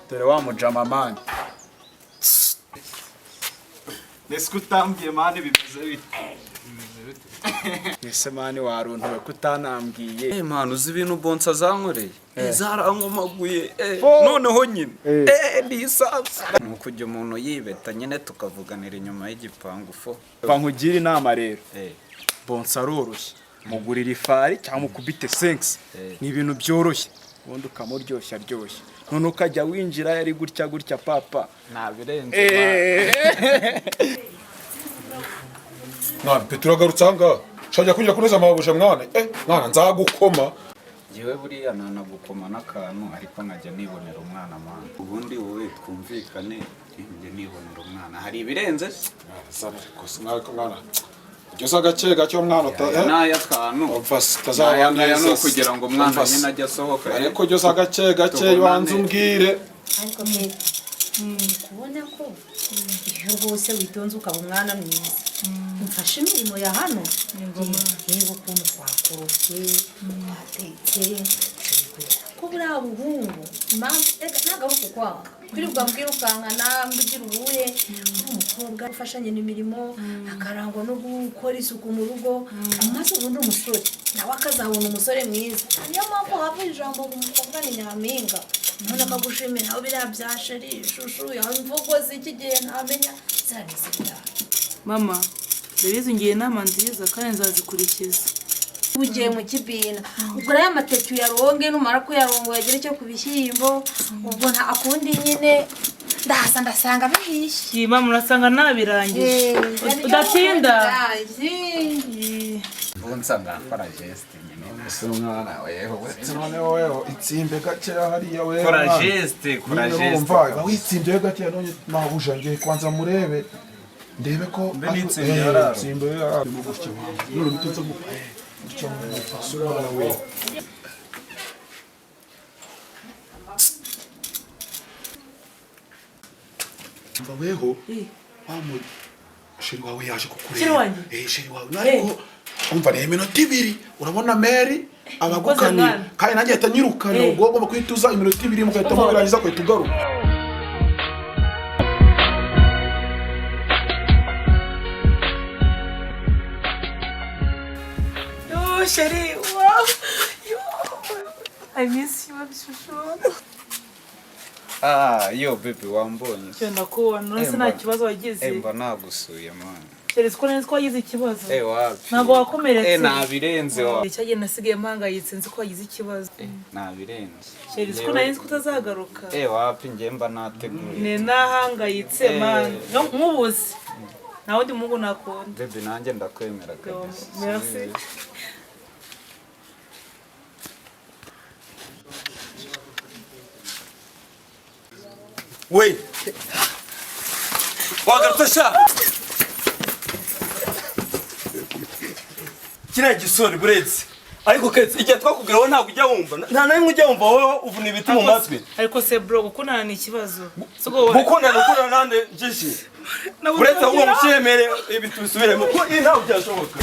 Dore wa mujama man. Ese utambwiye man, bimeze bite? Ese man, waruntuwe kutanambwiye? Eh man, uzi ibintu bonsa zankoreye? Zarankomaguye noneho nyine nisanze ni ukujya umuntu yibeta nyine, tukavuganira inyuma y'igipangu fo. Mva nkugire inama rero. Bonsa aroroshye, mugurira ifari cyangwa mukubite sensi. Ni ibintu byoroshye, ubundi ukamuryoshya ryoshye, none ukajya winjira yari gutya gutya papa. Ntabirenze. Mwana, Petero agarutse ahangaha shajya kujya kuneza amabuja. Mwana, mwana, nzagukoma. Njyewe buriya nanagukoma n'akantu, ariko nkajya nibonera umwana man. Ubundi wowe twumvikane, njye nibonera umwana, hari ibirenze se? Zana ariko sinariko mwana, ugeze agake gake umwana uta Aya ni ay'akantu. Umva se, utazaba Aya ngaya ni neza. ukugira ngo umwana Umva se. nyine ajye asohoka. Ariko ugeze agake gake. Tubonane. Banza umbwire. Ariko mwe kubona ko iyo rwose witonze ukaba umwana mwiza, umfashe imirimo ya hano, reba ukuntu twakorofye, twatetse, ko buriya buhungu impamvu reka ntabwo ari ukukwanga kwirirwa mbwirukankana mbugira ubuhe. Uri umukobwa ufashanye n'imirimo, akarangwa no gukora isuku mu rugo, maze ubundi umusore nawe akazabona umusore mwiza. Niyo mpamvu hava ijambo ngo umukobwa ni nyampinga. None akagushimira aho biriya bya chéri, chouchou, yawe, imvugo z'iki gihe ntamenya ziriya ni iz'ibyaha. Mama, ndabizi, ngiye inama nziza kandi nzazikurikiza. Ugiye mu kibina, ubwo rero amateke uyaronge, numara kuyaronga uyagere ku bishyimbo, ubwo nta akundi nyine ndaza ndasanga bihiye. Iyi mama, urasanga nabirangije udatinda. Bonsa ngakora geste nyine. Ese mwana, weho uretse noneho weho itsimbe gakeya hariya weho. Kora Mwana. geste, kora Nyine geste. urumva ba witsimbye gakeya, none mabuja ngiye kwanza murebe ndebe ko Mbe nitsimbe yararo. Itsimbe yararo gutya mwana. None bitunze gutya mufashe umwana we. Umva weho, wa mu chéri wawe yaje kukureba. Chéri wanjye? Chéri wawe. Ariko umva, reba iminota 2, urabona meri abagukaniye. Mwana. Kandi nanjye ahita nyirukana. Ubwo ugomba kuhita iminota 2 mugahita mubirangiza, ugahita ugaruka. Yo, chéri, wow. Yo. I miss you, chouchou. Ah, yo baby, wambonye? Cyo ndakubona, uretse nta kibazo wagize. Mba nagusuye man. Chéri, siko nzi ko wagize ikibazo. Wapi. Ntabwo wakomeretse? Nabirenze wa. Cyagiye nasigaye mpangayitse nzi ko wagize ikibazo. Nabirenze. Chéri, siko nari nzi ko utazagaruka. Wapi, njye mba nateguye. Ne nahangayitse man. No nkubuze. Nta wundi muhungu nakunda. Baby, nanjye ndakwemera Yo, kabisa. merci. We, wagarutse sha. Kiriya gisore buretse, ariko keretse igihe twakubwira, wowe ntabwo ujya wumva, nta na rimwe ujya wumva. Wowe uvuna ibiti mu matwi. Ariko se bro, gukundana ni ikibazo? Siko Gukundana, gukundana nande njishi? Uretse ahubwo mushemere, ibi tubisubiremo kuko ibi ntabwo byashoboka.